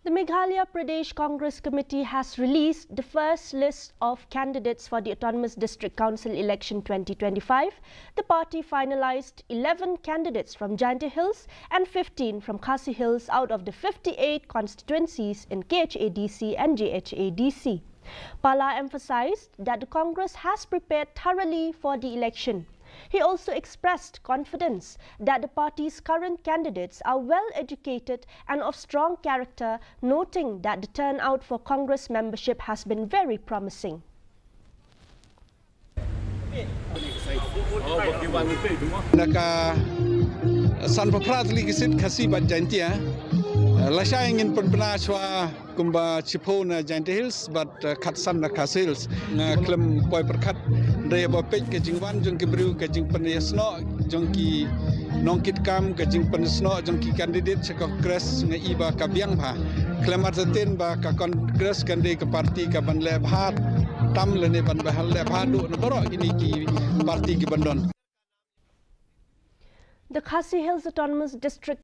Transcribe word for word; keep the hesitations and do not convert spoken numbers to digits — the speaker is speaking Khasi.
The Meghalaya Pradesh Congress Committee has released the first list of candidates for the Autonomous District Council election twenty twenty-five. The party finalized eleven candidates from Jaintia Hills and fifteen from Khasi Hills out of the fifty-eight constituencies in K H A D C and J H A D C. Pala emphasized that the Congress has prepared thoroughly for the election. He also expressed confidence that the party's current candidates are well educated and of strong character, noting that the turnout for Congress membership has been very promising. Na ka san phaw phra tylli ki seat Khasi bad Jaintia. Lashai ngin pynbna shuwa kumba shiphew na Jaintia Hills bad, eh, khatsan na Khasi Hills. Nga khlem poi pyrkhat hynrei haba peit ka jingwan jong ki briew, ka jingpynïasnoh jong ki nongkitkam, ka jingpynïasnoh jong ki candidate sha ka Congress, nga i ba ka biang bha. Khlem artatien ba ka Congress kan dei ka party kaban leh bha tam lane ban bha leh bha duh na baroh kine ki party kiban don. The Khasi Hills Autonomous District